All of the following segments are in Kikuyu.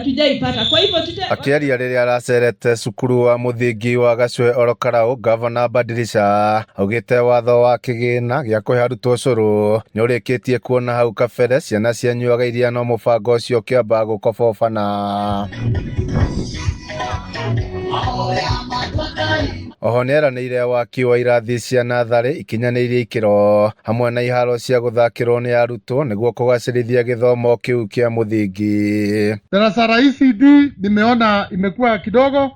Hatujaipata. Kwa hivyo tuta Akĩaria rĩrĩa aracerete cukuru wa mũthingi wa Gacwe Oro Karau, Gavana Badilisha augĩte watho wa kĩgĩna gĩa kũhe arutwo ũcũrũ nĩũrĩkĩtie kuona hau kabere ciana cianyuaga iria no mũbango ũcio ũkĩamba gũkobobana. Oho nĩeranĩire waki wa irathi cia natharĩ ikinyanĩirie ikĩro hamwe na iharo cia gũthakĩrwo nĩ arutwo nĩguo kũgacĩrithia gĩthomo kĩu kĩa mũthingi. Darasa la ECD nimeona imekuwa kidogo.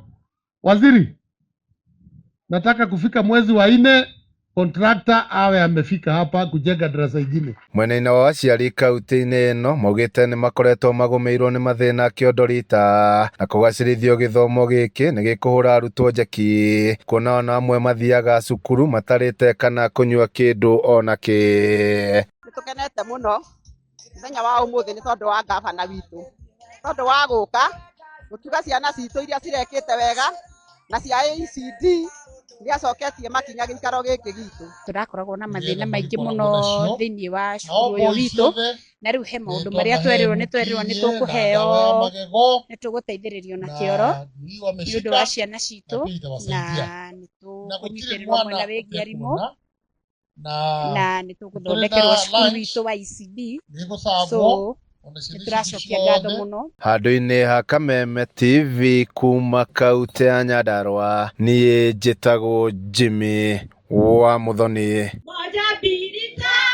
Waziri, nataka kufika mwezi wa 4 contractor awe amefika hapa kujenga darasa ingine. Mwena-inĩ wa aciari kaunti-inĩ ĩno maugĩte nĩ makoretwo magũmĩirwo nĩ mathĩna kĩondo rita na kũgacĩrithio gĩthomo gĩkĩ nĩ gĩkũhũra arutwo njeki kuona ona amwe mathiaga cukuru matarĩte kana kũnyua kĩndũ ona kĩ. Nĩ tũkenete mũno mũthenya wa ũmũthĩ nĩ tondũ wa gavana witũ, tondũ wa gũka gũtuga ciana citũ iria cirekĩte wega na cia ECD nĩ acoketie makinya gĩikaro gĩkĩ gitũ. Tũrakoragwo na mathĩna maingĩ mũno thĩinĩ wa cukuru ũyũ witũ, na rĩu he maũndũ marĩa twerirwo nĩ twerirwo nĩ tũkũheo, nĩ tũgũteithĩrĩrio na kĩoro nĩ ũndũ wa ciana citũ, na nĩ tũkũnyitĩrĩrwo mwena wĩgiĩ arimũ, na nĩ tũgũthondekerwo cukuru witũ wa ECD, so nĩ tũracokia ngatho mũno. Handũ-inĩ ha Kameme TV kuma kaunti ya Nyandarua, niĩ njĩtagwo Jimmy wa Muthoni. Moja, mbili, tatu.